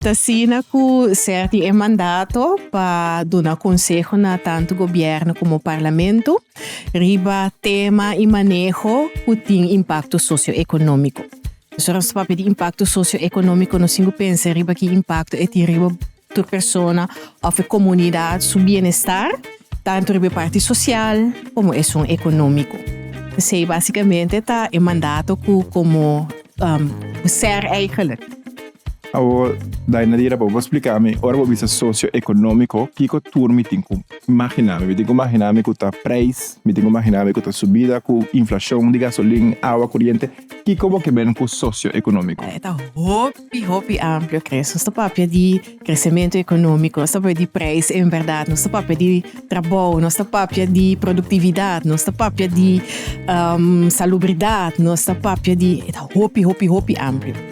Ta asina ku ser tin e mandato pa duna konseho na tantu gobièrnu komo parlamento riba tema i maneho ku tin impakto sosioekonómiko. Ora nos ta papia di impakto sosioekonómiko nos tin ku pensa riba ki impakto e tin riba tur persona òf e komunidat su bienestar, tantu riba e parti sosial komo esun ekonómiko. Esei básikamente ta e mandato ku komo ser eigenlijk. Awor, Dainadira, bo por splika mi, ora bo bisa socio-economico, kiko tur mi tin ku imagina mi? Mi tin ku imagina mi ku ta prijs, mi tin ku imagina mi ku ta subida, ku inflacion di gasolin, awa, koriente. Kiko bo ke men ku socio-economico? E ta hopi, hopi amplio, Chris. Nos ta papia di kresementu economico, nos ta papia di prijs en berdad, nos ta papia di trabou, nos ta papia di productividad, nos ta papia di salubridad, nos ta papia di, e ta hopi, hopi, hopi amplio.